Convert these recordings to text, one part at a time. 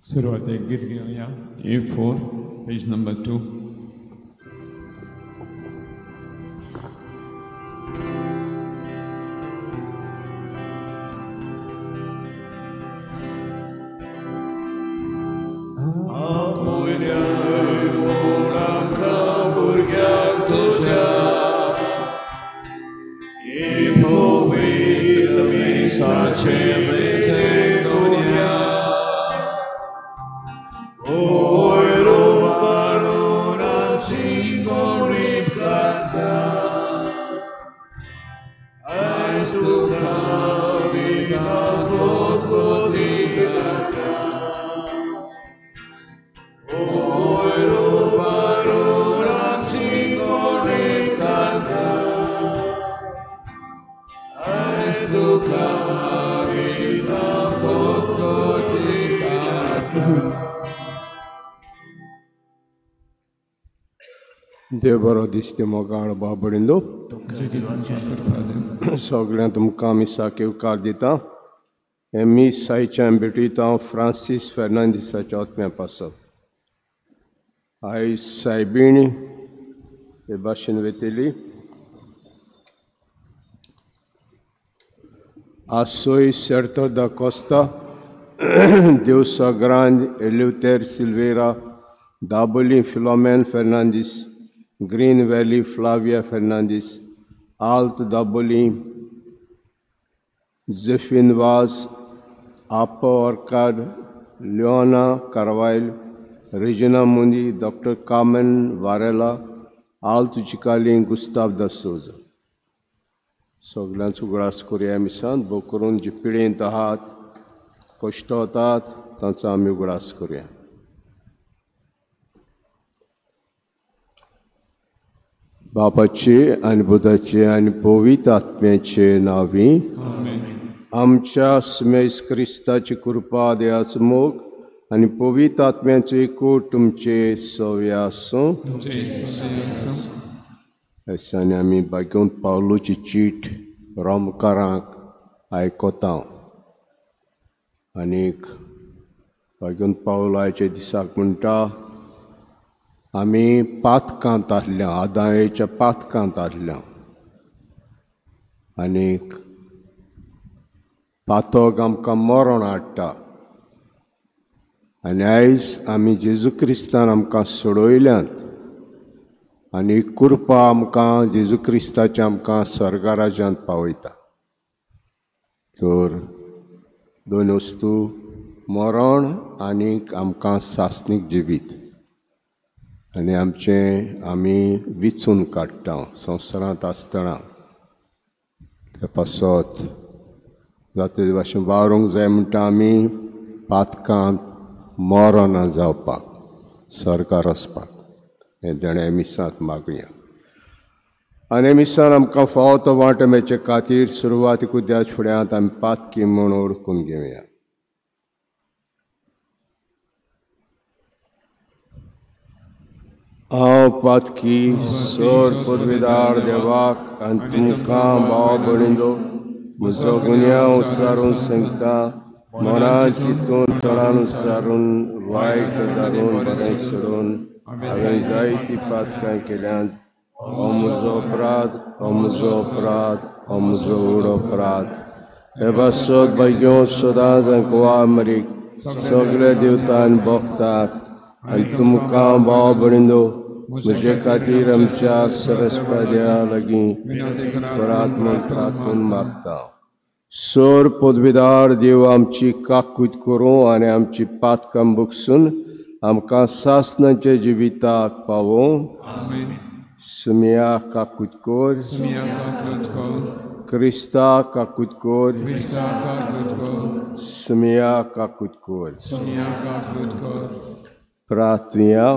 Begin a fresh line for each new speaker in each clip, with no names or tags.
सुरवातेक गीत घेवया A4 page number 2.
देव बरो दीस ते मोगाळ बाबडिंदो सगळ्यांक तुमकां मिसाक येवकार दिता. हें मीस आयच्यान भेटयता हांव फ्रांसीस फेर्नांदीसाच्या आत्म्या पासत. आयज सायबीण हे भाशेन वेतली. आसोय Serto da Costa, Deusa Grande, Eleuter Silveira, Dabolim Philomen Fernandes, Green Valley Flavia Fernandes, Alt Dabolim, Zefin Vaz, Apo Orcad, Leona Carvalho, Regina Mundi, Doctor Carmen Varela, Alt Chicalim, Gustav da Souza. सगल्यांचो उगडास करुया मिसान भोव करून जे पिळेंत आहात कश्ट वतात तांचो आमी उगडास करुया. बापाचे आनी बुधाचे आनी पवित्र आत्म्याचे नांवी आमच्या सुमेस क्रिस्ताची कृपा, देवाचो मोग आनी पवित्र आत्म्याचो एकूट तुमचे सवे आसूं. दिसांनी आमी बागेवन पावलूची चीट रोमकारांक आयकता आनीक बागेवन पावल आयच्या दिसाक म्हणटा आमी पातकांत आसल्या, आदायेच्या पातकांत आसल्या आनीक पातक आमकां मरण हाडटा आनी आयज आमी जेजू क्रिस्तान आमकां सोडयल्यात आनी कृपा आमकां जेजू क्रिस्ताचें आमकां स्वर्गराज्यांत पावयता. तर दोन वस्तू, मरण आनी आमकां सासणीक जिवीत, आनी आमचें आमी विचून काडटा संवसारांत आसतना. ते पासत जाता ते भाशेन वावरूंक जाय म्हणटा आमी पातकांत मरना जावपाक, स्वर्गार वचपाक. हें देणें मिसांत मागुया आनी मिसान आमकां फावो तो वांटो मेळचे खातीर सुरवातीक उद्याच फुड्यांत आमी पातकी म्हूण ओळखून घेवया. हांव पातकी सर पदवीदार देवाक आनी तुमकां भाव भयणींनो म्हजो गुन्यांव उच्चारून सांगता, मनान चिंतून तणान उच्चारून वायट धरून बरें सोडून हांवें जायतीं पातकां केल्यांत. हो म्हजो अपराध, हो म्हजो अपराध, हो म्हजो व्हड अपराध. हे पासत भाग्यो सदांच गोवा मरीक सगळे देवतान भोगतात आनी तुमकां भाव भयणींनो म्हजे खातीर आमच्या सरस्पा देवा लागीं परात्मन प्रार्थून मागता. सर पदवीदार देव आमची काकूत करूं आनी आमची पातकां बगसून आमकां सासणाच्या जिविताक पावोवं. सुमिया काकूत कर, क्रिस्ता काकूत कर, सुमिया काकूत कर. प्रार्थुया.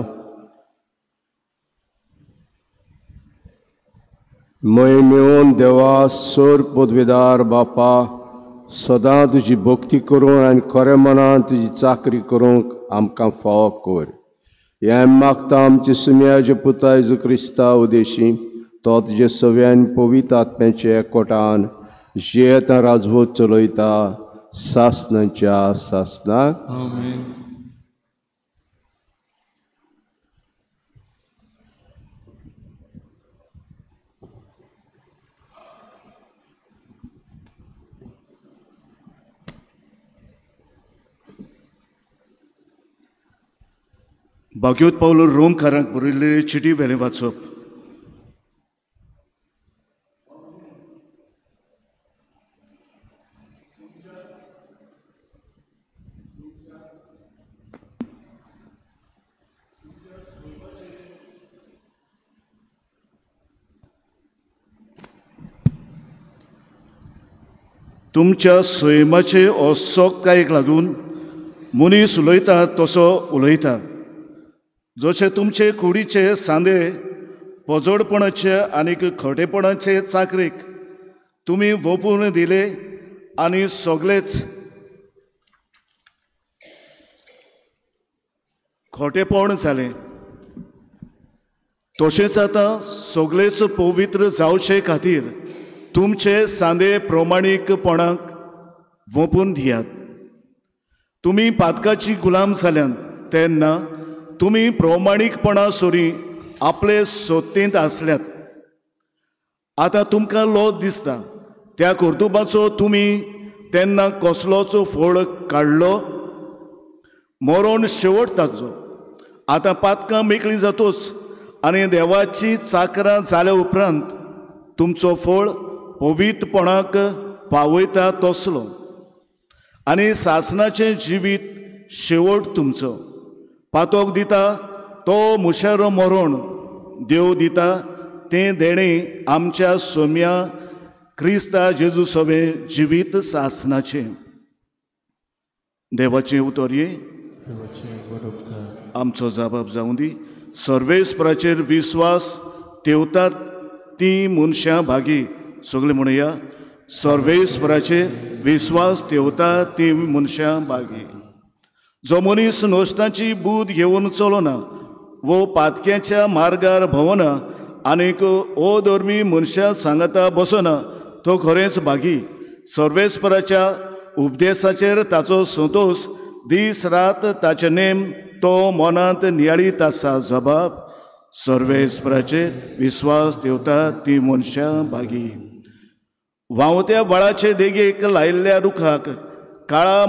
मय मेवन देवा सर पदवीदार बापा, सदां तुजी भक्ती करून आनी खरें मनान तुजी चाकरी करूंक आमकां फावो कर. हें मागता आमचे सुम्याचे पुता जेजू क्रिस्ता उदेशी, तो तुजे सव्यान पवित्र आत्म्याचे एकवटान जियेता राजवट चलयता सासणाच्या सासणाक.
आमेन.
भाग्योत पावलो रोमकारांक बरयल्ले चिटी वेलें वाचप. तुमच्या सैमाचे असोकायेक लागून मनीस उलयता तसो उलयता, जशे तुमचे कुडीचे सांदे पोजोडपणाचे आनीक खोटेपणाचे चाकरेक तुमी वोपून दिले आनी सगळेच खोटेपण जालें. तशेंच आतां सगळेच पवित्र जावचे खातीर तुमचे सांदे प्रमाणीकपणाक वोपून दियात. तुमी पातकाची गुलाम जाल्यात तेन्ना तुमी प्रमाणीकपणा सरी आपले सत्तेंत आसल्यात. आतां तुमकां लज दिसता त्या कर्तुबाचो तुमी तेन्ना कसलोच फळ काडलो? मरण शेवट ताचो. आतां पातकां मेकळीं जातोच आनी देवाची चाकरां जाल्या उपरांत तुमचो फळ पवित्रपणाक पावयता तसलो आनी सासणाचें जिवीत शेवट तुमचो. पातोक दिता तो मुशेरो मरण, देव दिता तें देणें आमच्या सोम्या क्रिस्ता जेजू सवें जिवीत सासणाचें. देवाचें उतर ये आमचो जबाब जावं दी. सर्वेस्पराचेर विस्वास तेवतात ती मनशां भागी. सगळीं म्हणया, सर्वेस्पराचेर विस्वास तेवता ती मनशां भागी. जो मनीस नश्टाची बूद घेवन चलना वो पातक्याच्या मार्गार भोंवना आनीक अधर्मी मनशां सांगाता बसना तो खरेंच भागी. सर्वेस्पराच्या उपदेसाचेर ताचो संतोश, दीस रात ताचे नेम तो मनांत नियाळीत आसा. जबाब सर्वेस्पराचेर विस्वास देवता ती मनशां भागी. व्हांवत्या व्हाळाचे देगेक लायिल्ल्या रुखाक काळा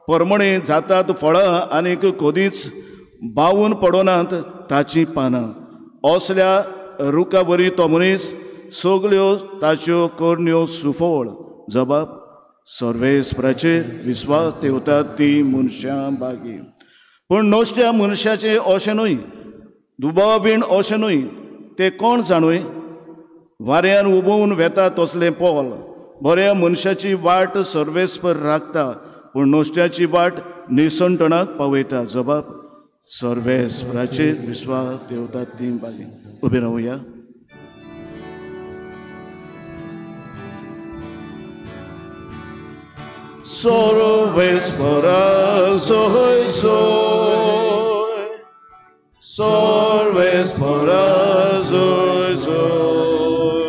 परमणे जातात फळां आनीक कदींच बावून पडनात ताचीं पानां. असल्या रुखा वरी तो मनीस सगल्यो ताच्यो करण्यो सुफळ. जबाब सर्वेस्पराचेर विस्वास देवतात ती मनशां भागी. पूण नश्ट्या मनशाचें अशें न्हय, दुबाव बीन अशें न्हय, ते कोण जाणूय वाऱ्यान उबोवन वेता तसलें पोल. बऱ्या मनशाची वाट सर्वेस्पर राखता पूण नश्ट्याची वाट निसणटणाक पावयता. जबाब सर्वेस्पराचेर विस्वास देवतात ती भागी. उबे रावया. सर्वेस्परा सोय सोय, सर्वेस्परा सोय सोय,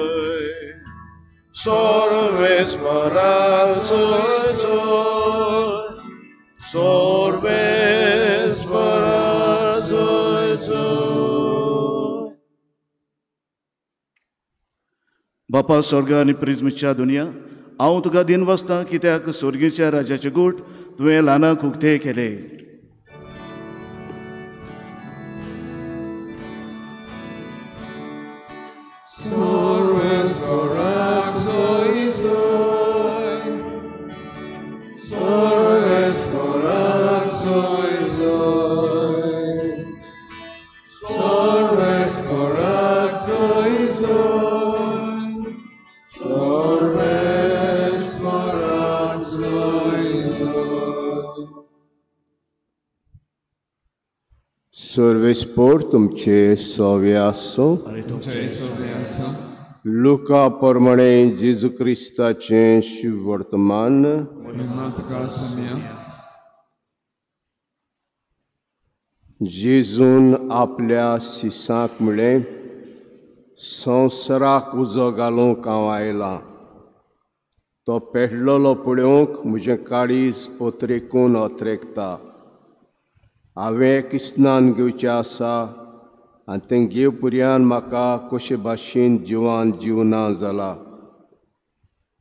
सर्वेस्परा सोय सोय, सर्वेस्परा सोय सोय. बापा स्वर्ग आनी प्रिज्मीच्या दुनिया, हांव तुका दिन वाचता कित्याक स्वर्गीच्या राजाचे गूट तुवें ल्हानाक उक्ते केले.
सर्वेस्पर तुमचे सवे आसूं. लुका प्रमाणे जेजू क्रिस्ताचें शुभवर्तमान. जेजून आपल्या शिसांक म्हळें, संवसाराक उजो घालूंक हांव आयलां. तो पेटलेलो पळोवंक म्हजें काळीज ओतरेकून ओतरेकता. हांवें किस्नान घेवचें आसा आनी तें घेवपुर्यान म्हाका कशे भाशेन जिवान जीव ना जाला.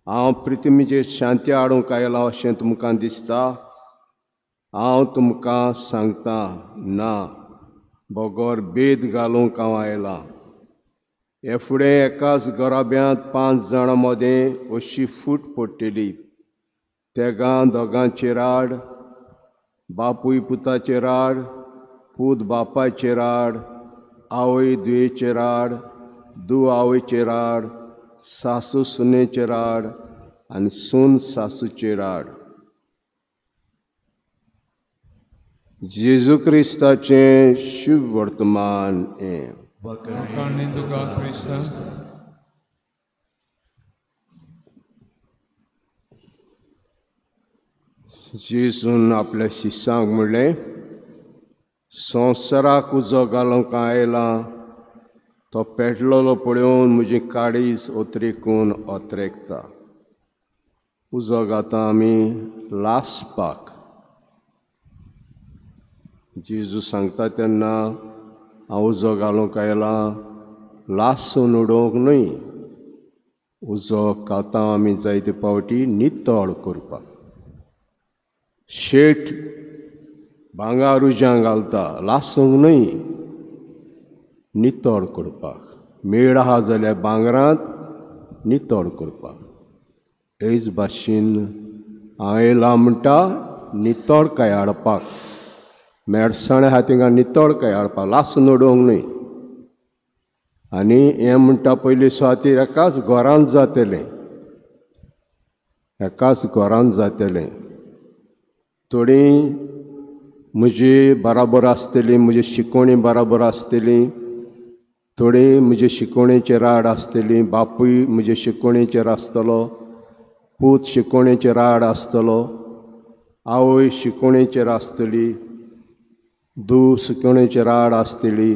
हांव पृथ्वीचेर शांती हाडूंक आयलां अशें तुमकां दिसता? हांव तुमकां सांगता, ना, बगर भेद घालूंक हांव आयलां. हे फुडें एकाच घराब्यांत 5 जाणां मदें अशी फूट पडटली. तेगां दोगांचेर आड, बापूय पुताचेर आड, पूत बापायचेर आड, आवय धुयेचेर आड, धूव आवयचेर आड, सासू सुनेचेर आड आनी सून सासूचेर आड. जेजू क्रिस्ताचें शुभ वर्तमान हें. जेजून आपल्या शिसांक म्हणलें, संवसाराक उजो घालूंक आयला, तो पेटलेलो पळोवन म्हजी काळीज ओतरेकून ओतरेकता. उजो घाता आमी लासपाक. जेजू सांगता तेन्ना हांव उजो घालूंक आयला लासून उडोवंक न्हय. उजो घाता आमी जायते फावटी नितळ करपाक. शेट भांगर उज्यां घालता लासूंक न्हय, नितळ करपाक. मेळ आहा जाल्यार भांगरांत नितळ करपाक. हेच भाशेन हांव येयला म्हणटा नितळकाय हाडपाक. मेडसाणे आहा तिंगा नितळकाय हाडपाक, लासून उडोवंक न्हय. आनी हें म्हणटा पयली सुवातेर एकाच घरांत जातलें, एकाच घरांत जातलें. थोडीं म्हजी बराबर आसतली, म्हजी शिकवणी बराबर आसतली, थोडीं म्हजे शिकवणेचेर आड आसतली. बापूय म्हजे शिकवणेचेर आसतलो, पूत शिकवणेचेर आड आसतलो, आवय शिकवणेचेर आसतली, धूव शिकवणेचेर आड आसतली,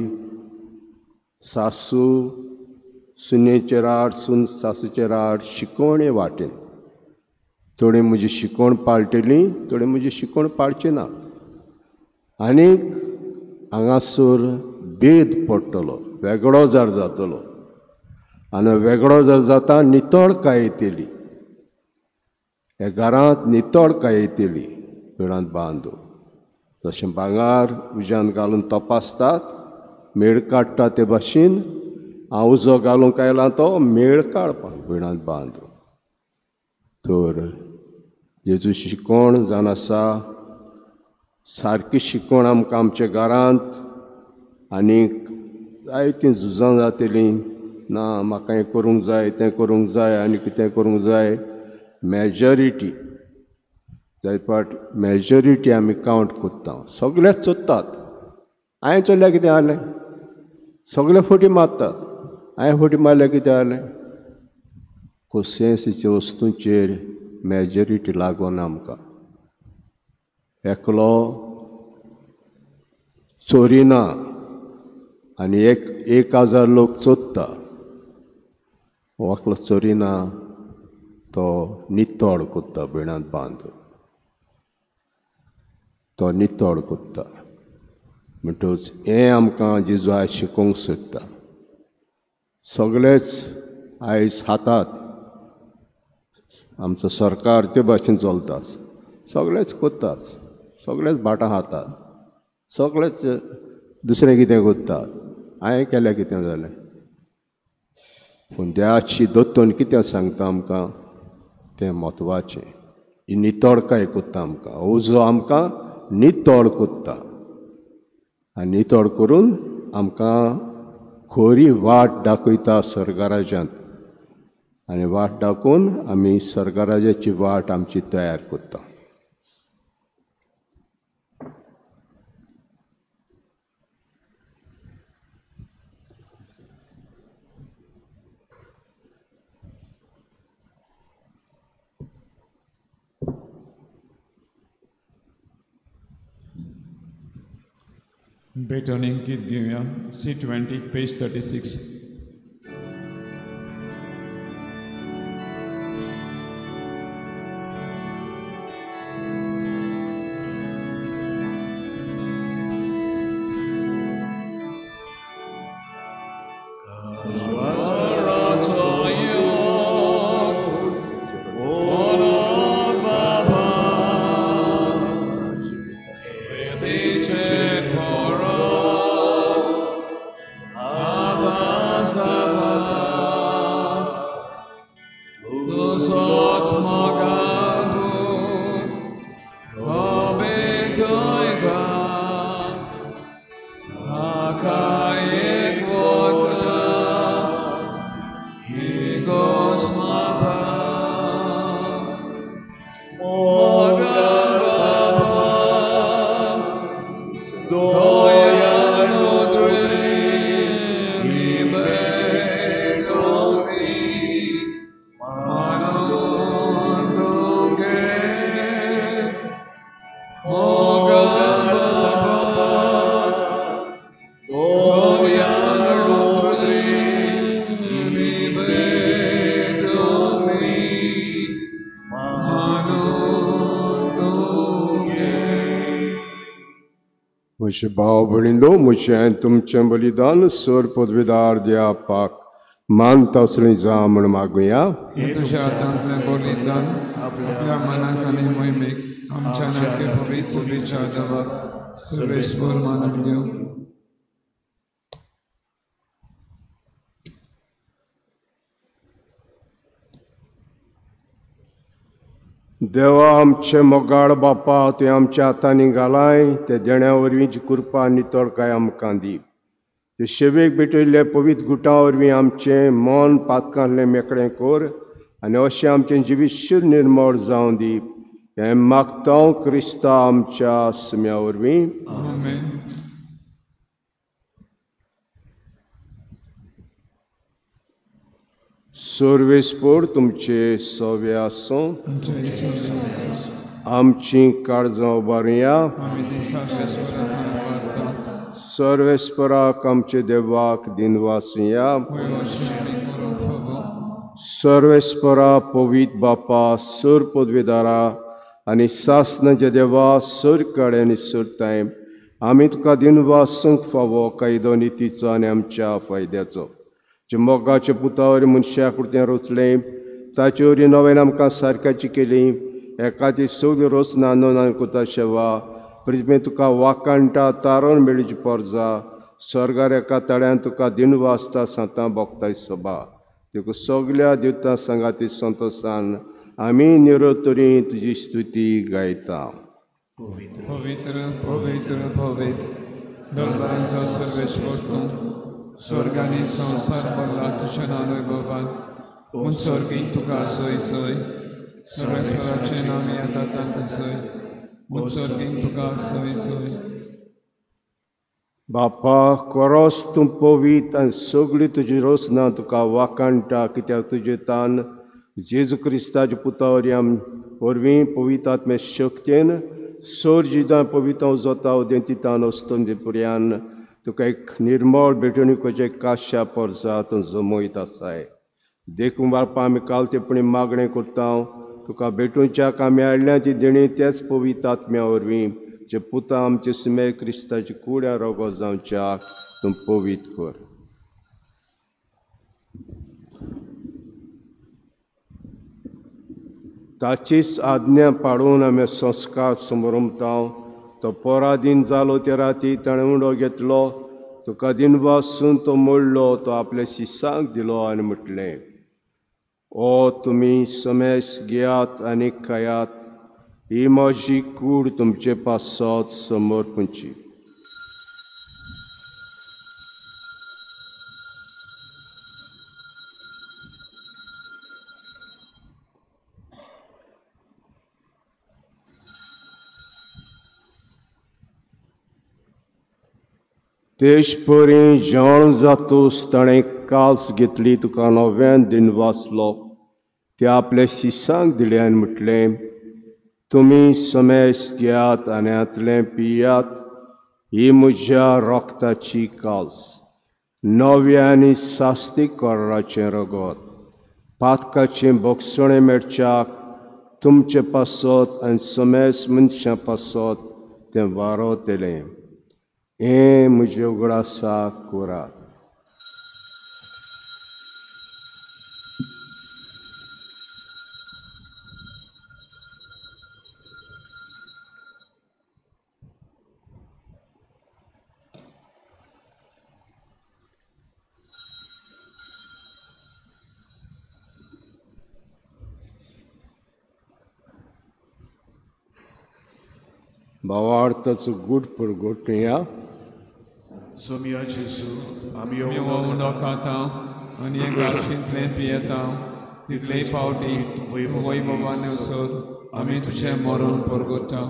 सासू सुनेचेर आड, सून सासूचेर आड, शिकवणे वाटेन. थोडी म्हजी शिकवण पाळटली, थोडी म्हजी शिकवण पाळची ना. आनीक हांगासर भेद पडटलो, वेगळो जर जातलो. आनी वेगळो जर जाता नितळकाय येतली, ह्या घरांत नितळकाय येतली. घरांत बांदू जशें भांगर उज्यांत घालून तपासतात, मेळ काडटा ते भाशेन हांव उजो घालूंक आयला तो मेळ काडपाक. भिणांत बांदू. तर जेजू शिकवण जावन आसा सारकी शिकवण आमकां आमच्या घरांत. आनीक जायतीं झुजां जातलीं, ना म्हाका हें करूंक जाय, तें करूंक जाय, आनी कितें करूंक जाय. मेजॉरिटी जायत फावट मेजॉरिटी आमी कावंट करता. सगळेच चोदतात, हांवें चोरल्यार कितें जालें, सगळे फटी मारतात, हांवें फटी मारल्यार कितें जालें. कोसेंसीच्या वस्तूंचेर मेजॉरिटी लागना आमकां. एकलो चोरिना आनी 1000 लोक चोदता. एकलो चोरिना तो नितळ कोत्ता, भिणांत बांद तो नितळ कोत्ता. म्हणटकच हें आमकां जेजू आयज शिकोवंक सोदता. सगळेच आयज हातात आमचो सरकार ते भाशेन चलता, सगळेच कोत्तात, सगळेच भाटां खातात, सगळेच दुसरें कितें कोत्तात. हांवें केल्यार कितें जालें. पूण देवाची दत्तून कितें सांगता आमकां तें म्हत्वाचें. ही नितळकाय कोत्ता आमकां, उजो आमकां नितळ कोत्ता आनी नितळ करून आमकां खरी वाट दाखयता स्वर्गराज्यांत. आनी वाट दाखोवन आमी स्वर्गराज्याची वाट आमची तयार करता.
भेटवणी गीत घेवया. C20 page 36.
Teacher for all. म्हजे भाव भयणींनो, म्हजें तुमचें बलिदान सर पदवीदार देवाक मानता असलें जावं म्हूण मागुया.
तुज्या हातांतलें बलिदान आपल्या मनाक आनी मोहिमेक आमच्या नाके पवित्र शुभेच्छा देवाक सर्वेस्पर मानून घेवं.
देवा आमचे मोगाळ बापा, तुवें आमच्या हातांनी घालाय ते देण्या वरवीं जी कृपा नितळकाय आमकां दी. ते शेवेक भेटयल्ले पवित्र गुटां वरवीं आमचें मन पातकांतलें मेकळें कर आनी अशें आमचें जिवीत शुद्ध निर्मळ जावं दी. हें मागता क्रिस्ता आमच्या सुम्या वरवीं.
आमेन.
सर्वेस्पर तुमचे सवे आसूं. आमची काळजां उबारुया. सर्वेस्पराक आमचे देवाक दिनवासुया. सर्वेस्परा पवित्र बापा, सर पदवीदारा आनी सासनाच्या देवा, सर कडेन आनी सर टायम आमी तुका दिनवासूंक फावो कायदो नितीचो आनी आमच्या फायद्याचो. जे मोगाचे पुतावर मनशा कुर्तें रचलें ताचे वरवीं नव्यान आमकां सारक्याची केली. एकादी सगळी रचना नोंद करता शेवा पृथ्वी तुका वाकाणटा तारण मेळची पोरजा स्वर्गार एका तळ्यान तुका दिनवासता सांतां भोगताय सभा. तुका सगल्या दिवता सांगाती संतोसान आमी निरोतरी तुजी स्तुती गायता.
पवित्र पवित्र पवित्र दरबारांचो सर्वेस्पर तूं, स्वर्गांनी संवसार भरला तुज्या नांव वैभवान. म्हूण स्वर्गीं तुका सोय सोय, सर्वेस्पराचें नांव येता तांकां सोय, म्हूण स्वर्गीं तुका सोय सोय.
बापा, कोरोस तूं पवित्र आनी सगळी तुजी रचना तुका वाकाणटा, कित्याक तुजें तान जेजू क्रिस्ताच्या पुता वरवीं पवित्र आत्मे शक्तेन सोर जिदां पवित्र जाता उदेंती तान अस्तंती पुर्यान तुका एक निर्मळ भेटवणुकेचें काश्या पोरसा तूं जमयत आसाय. देखून बापा, आमी काल तेपणी मागणें करता तुका भेटूच्याक आमी हाडल्या ती देणी तेच पवित्र आत्म्या वरवीं जे पुता आमचे सुमे क्रिस्ताची कूड रोगो जावच्याक तूं पवित्र कर. ताचीच आज्ञा पाडून आमी संस्कार समरमता. तो पराधीन जालो ते राती ताणें उंडो घेतलो, तुका दिनवासून तो मोडलो, तो आपल्या शिसांक दिलो आनी म्हटलें, ओ तुमी समेस घेयात आनी खायात, ही म्हजी कूड तुमचे पासत समर्पणची. तेच परी जेवण जातूच ताणें कास घेतली, तुका नव्यान दिनवासलो, ते आपल्या शिसांक दिलें आनी म्हटलें, तुमी समेस घेयात आनी हांतलें पियात, ही म्हज्या रोगताची कास, नव्या आनी सास्तीक कराराचें रगत, पातकाचें भोगसणें मेळच्याक तुमचे पासत आनी समेस मनशां पासत तें वारोतलें. हें म्हजें उगडासाक करात. भावार्थाचो गूट परगटया.
सोमिया जेजू, आमी
उदक खाता आनी हे ग्लासींतलें पियेता, तितले फावटी वैभवान वसर आमी तुजें मरण परगटा.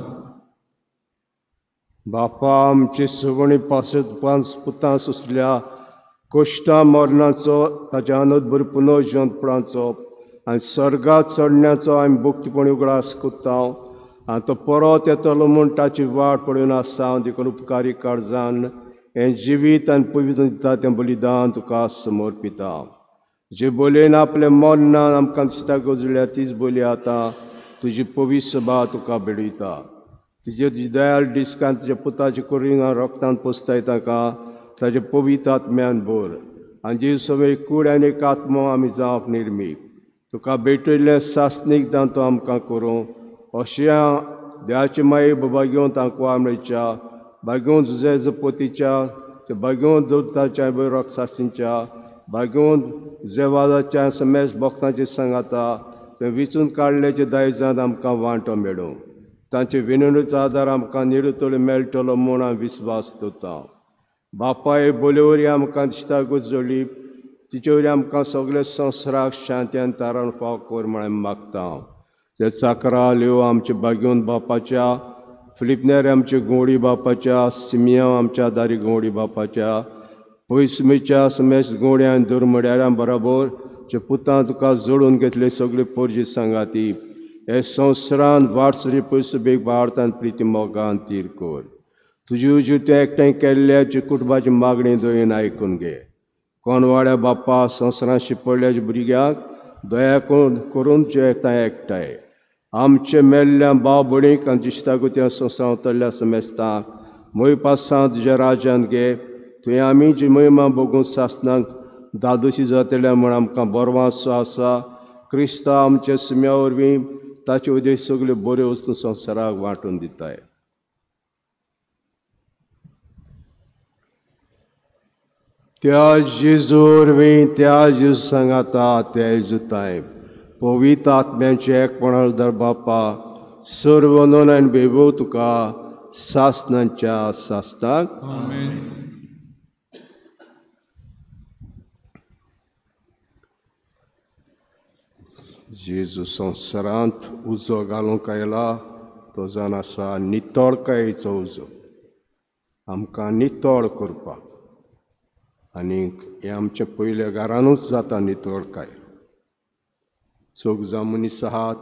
बापा आमची सवणी पासत पांच पुतां सोंसल्या कोश्टां मरणाचो ताच्या अनंत पुनर्जिवंतपणाचो आनी सर्गात चडण्याचो आमी भक्तीपणी उगडास कोत्ता आनी तो परत येतलो म्हूण ताची वाट पळोवन आसा. देखून उपकारी काळजान हें जिवीत आनी पवित्र दिता तें बलिदान तुका समर्पिता. जे बोलयेन आपलें मरणान आमकां दिसता गजल्या तीच बोली आतां तुजी पवित्र सभा तुका भेटयता. तुजे तुजी दयाळ डिस्कान तुज्या पुताचे कुडीन रोगतान पोसताय ताका ताजे पवित्र आत्म्यान भर आनी जे सगळे कूड आनी एक आत्मो आमी जावंक निर्मीक तुका भेटयल्लें सासणीक दान तो आमकां करूं. अशें देवाची माई बागेवन तांकां आमळेच्या बागेवन जुझेज पोतीच्या बागेवन दोताच्या रोगसासींच्या बागेवन जेवाजाच्या समेस भक्तांचे सांगाता ते विचून काडल्याचे दायजांत आमकां वांटो मेळूं. तांचे विनवणेचो आदार आमकां निरुतलो मेळटलो म्हूण हांव विस्वास दवरता. बापाय बोले वरी आमकां दिसता जोडली तिचे वरी आमकां सगळे संवसाराक शांती आनी तारण फाव कर म्हूण आमी मागता. ते चाकरा लियो आमचे बागेवन बापाच्या फिलिपनेर आमचे गोवडी बापाच्या सिमियांव आमच्या दारी गोवडी बापाच्या पयसमेच्या समेस गोवड्या आनी दुर्मड्यां बराबर जे पुतां तुका जोडून घेतले सगळे पोरजी सांगाती हे संवसारान वाट सुरी पयस बेग भारतान प्रिती मोगान तीर कर. तुजी उजू तें एकठांय केल्ल्याची कुटुंबाची मागणी दयेन आयकून घे. कोणवाड्या बाप्पा संवसारान शिंपडल्याच्या भुरग्यांक दया करून जे एकठांय एकठांय आमचे मेल्ल्या भाव भयणीक आनी जिश्तागुत्या संवसारांत उतरल्या समेस्तांक मोय पासां तुज्या राज्यांत घे. तुवें आमी जी महिमा भोगून सासनाक दादोशी जातल्या म्हूण आमकां बरवासो आसा. क्रिस्तांव आमच्या सुम्या वरवीं ताचे उद्देश सगल्यो बऱ्यो वस्तू संवसाराक वांटून दिताय. त्या जेजू वरवीं त्या जेजू सांगाता त्या जेजू पवित्र आत्म्यांचे एकपणान दर बापा सर्व नोन आनी बेबो तुका सासनांच्या सासनाक. जेजू संवसारांत उजो घालूंक आयला तो जावन आसा नितळकायेचो उजो आमकां नितळ करपाक. आनीक हें आमच्या पयल्या घरानूच जाता नितळकाय. चौग जाण मनीस आहात,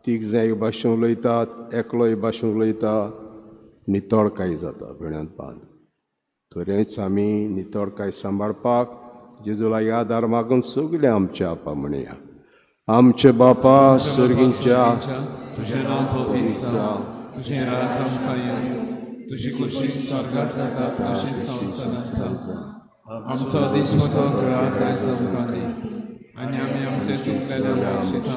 तीग जाण एक भाशेन उलयतात, एकलो एक भाशेन उलयता, नितळकाय जाता भेण्यांत बांद. तरेंच आमी नितळकाय सांबाळपाक जेजू लागीं आदार मागून सगळें आमच्या आपा म्हणया. आमचे बापा सर्गींच्या
तुझें नांव पवित्र जावं, तुझें राज आमकां येवं, तुजी खोशी स्वर्गात जाता तशीच संवसारांत जावं. आमचो दिसपटो ग्रास आयज आमकां दी आनी आमी आमचे चुकलेल्या बक्षिता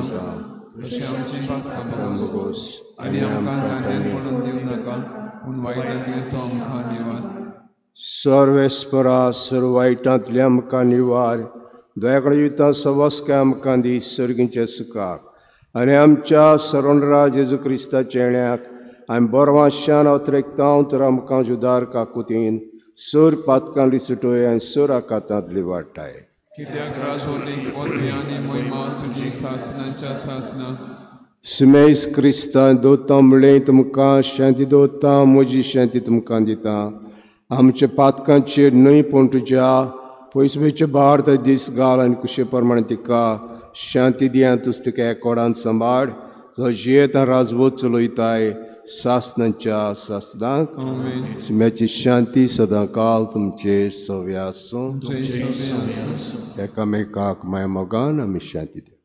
तशें आमची पातकां भोगोस आनी आमकां तांड्यान पडून दिवं नाका पूण वायटांतलें तो आमकां निवार.
सर्वेस्परा सर्व वायटांतलें आमकां निवार. दयाकडे युता सवस्काय आमकां दी सर्गींच्या सुखाक आनी आमच्या सरणराज जेजू क्रिस्ताच्या येण्याक आमी बरवाशान अत्रेकता तर आमकां जुदार काकुतीन सर पातकांली सुटोय आनी सर आकातांतली वाडटाय.
कित्याक राजवटीक पदवी आनी महिमा तुजी सासनाच्या सासना.
सुमेस क्रिस्तान दवरता म्हणलें तुमकां शांती दवरता म्हजी शांती तुमकां दिता. आमच्या पातकांचेर न्हय पूण तुज्या पयसवेचे भार थंय दीस घाल आनी कुशे प्रमाणे तिका शांती दी आनी तुज तिका एकोडान सांबाळ जो जियेत राजवत चलयताय सासनाच्या सासनाक. सुम्याची शांती सदां काल तुमचे सवे आसूं. एकामेकाक माया मोगान आमी शांती दिया.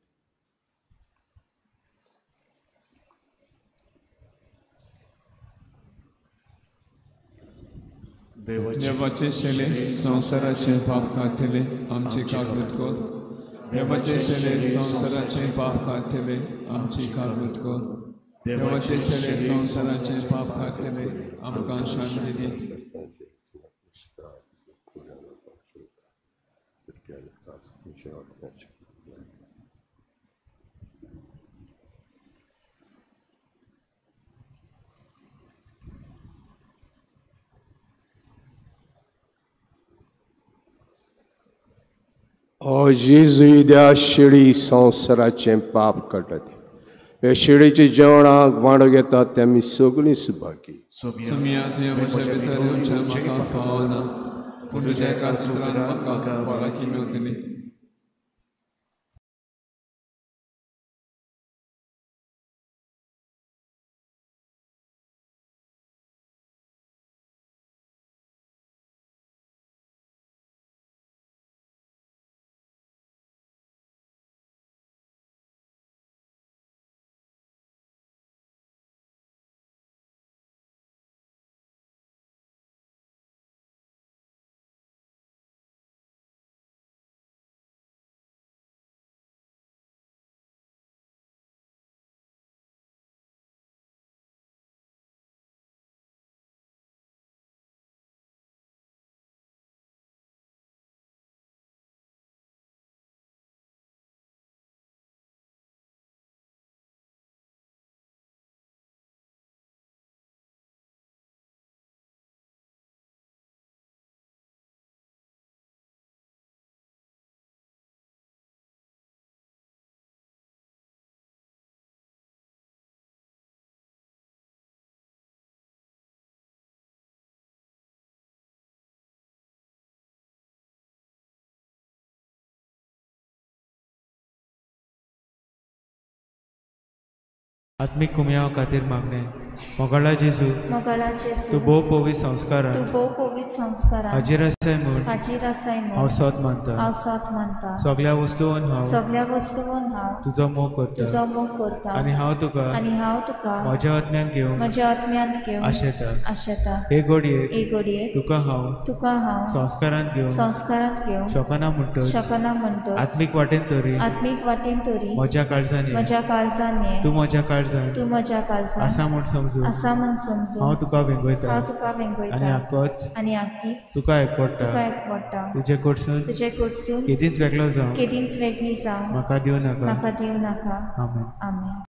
देवाचे शेले संवसाराचे पाप काडटले आमची काकूत कर. देवाचे शेले संवसाराचे पाप काडटले आमची काकूत कर. देवाचे शेले संवसाराचे पाप काडटले आमकां शांती दी.
ओ जेजू द्या शेळी संवसाराचें पाप काडटा हे शिळेचे जेवणाक वांडो घेतात ते आमी सगळीं सुभागी.
आत्मिक कुमयाव खातीर मागणें. मोगाळा जेजू, तूं भोव पवित्र संस्कारान हाजीर आसाय म्हूण हांव सोद मानता. सगळ्या वस्तून हांव तुजो मोग करता आनी हांव तुका म्हज्या आत्म्यान घेवंक आशेता. हे घडयेक तुका हांव संस्कारांत घेवंक शकना म्हणटच आत्मीक वाटेन तरी म्हज्या काळजान ये, तूं म्हज्या काळजान आसा म्हूण समजून हांव तुका वेंगयता आनी आकीच तुका एकवटा. तुजे कडसून केदींच वेगळो जावं म्हाका दिवं नाका. आमेन.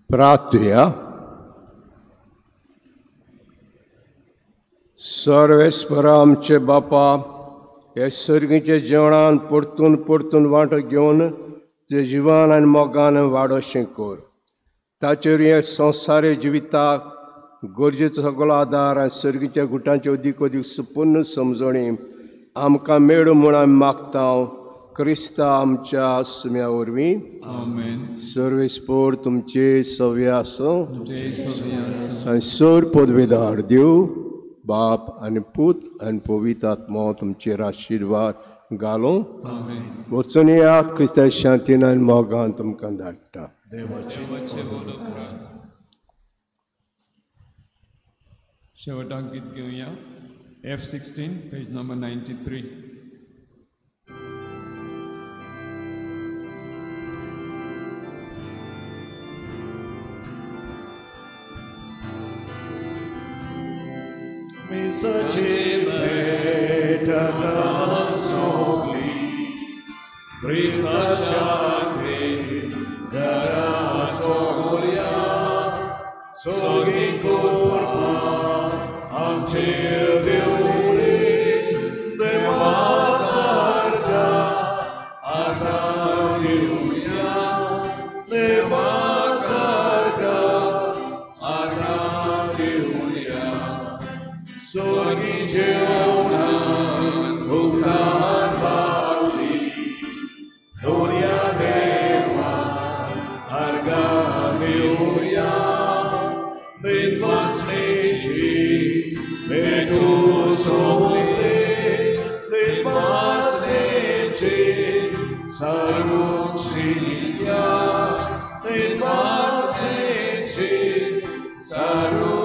प्रार्थुया. सर्वेस्परा आमचे बापा, हे सर्गीचे जेवणान परतून परतून वांटो घेवन तुज्या जिवान आनी मोगान वाडोशें कर. ताचेर हे संवसारी जिविताक गरजेचो सगळो आदार आनी सर्गीच्या गुटांचे अदीक अदीक सुपूर्ण समजणी आमकां मेळूं म्हूण आमी मागता क्रिस्ता आमच्या सुम्या वरवीं.
आमेन.
सर्वेस्पर तुमचे सव्य आसूं आनी सर पदवेदार देव बाप आनी पूत आनी पवित्र आत्मो तुमचेर आशिर्वाद घालूं. वचून येयात, क्रिस्ता शांतीन आनी मोगान तुमकां धाडटा.
शेवटाक गीत घेवया. F16 page number 93.
मिसाची भेट आतां सोंपली, क्रिस्ता शांतीन घरा चोगोलया, सोगी कृपा आमचेर देवली, देवाक अर्घां आतां दिवया, देवाक अर्घां आतां दिवया. स्वर्गी जेवणान भुगतान पावली, दवरया देवाक अर्घां दिवया, दिनवासनेची भेटू सोंपली, दिनवासनेची सारूक्षिया, दिनवासनेची सारू.